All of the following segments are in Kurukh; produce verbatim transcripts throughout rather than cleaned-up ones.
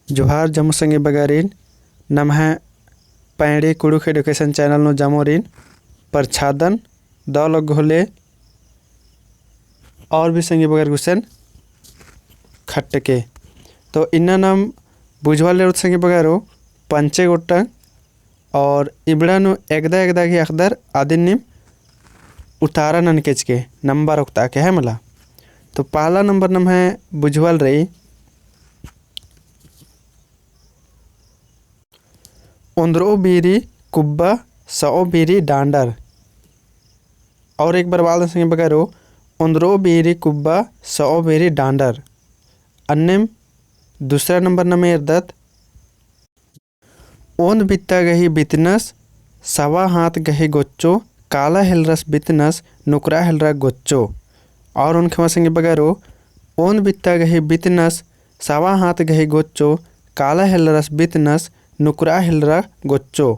जोहार जम्मो संगी बगरिन, नम्है पैंड़ी कुँड़ुख़ education channel नू जम्मोरिन परछादन दव लग्गो होले और भी संगी बगर गुसन खट्टके। तो इन्ना नाम बुझवाल लेरोत संगी बगरो पंचे गोटंग और इबड़ा नू एकदा एकदा गही अख़दर अदिन नीम उतारा ननके चिके, number ओक्ता के है मला। तो पहला number नम्है बुझवाल रई, ओन्द्रओ बीरी कुब्बा, सओ बीरी डांडर। और एक बार बाल संगे बगरो, ओन्द्रओ बीरी कुब्बा, सओ बीरी डांडर। अन्नेम दूसरा number नम्है एरदत, ओन्द बित्ता गही बितनस, सवा हाथ गही गोच्चो, काला हेलरस बितनस, नुकरा हेलरा गोच्चो। और ओन खेमा संगे बगरो, ओन्द बित्ता गही बितनस, सवा हाथ गही गोच्चो, काला हेलरस बितनस, नुकरा हेलरा गोच्चो।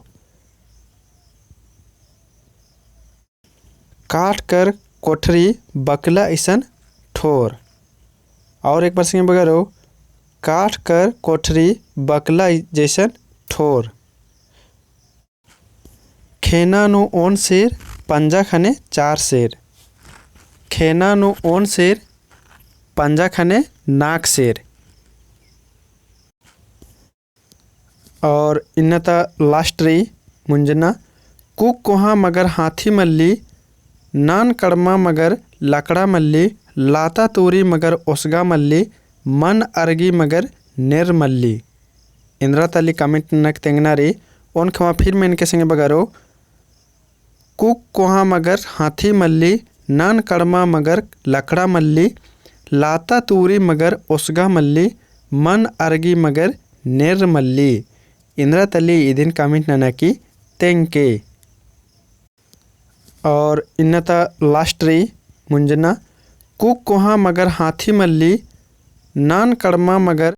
काठ कर कोठरी बकला इसन ठोर। और एक बार संगे बगरो, काठ कर कोठरी बकला जैसन ठोर। खेना नू ओन सेर, पंजा खने चार सेर। खेना नू ओन सेर, पंजा खने नाक सेर। और इन्ना ता last रई मुंजना, कुक कोहाँ मगर हाथी मल्ली, नान कड़मा मगर लकड़ा मल्ली, लाता तूरी मगर ओसगा मल्ली, मन अरगी मगर नेर मल्ली। इन्द्रा तली comment ननक तेंगना रई, ओन खेमा फिर मेनके संगे बगरो, कुक कोहाँ मगर हाथी मल्ली, नान कड़मा मगर लकड़ा मल्ली, लाता तूरी मगर ओसगा मल्ली, मन अरगी मगर नेर मल्ली। इन्द्रा तली इदिन comment नना की तेंगके। और इन्ना ता last रई मुंजना, कुक कोहाँ मगर हाथी मल्ली, नान कड़मा मगर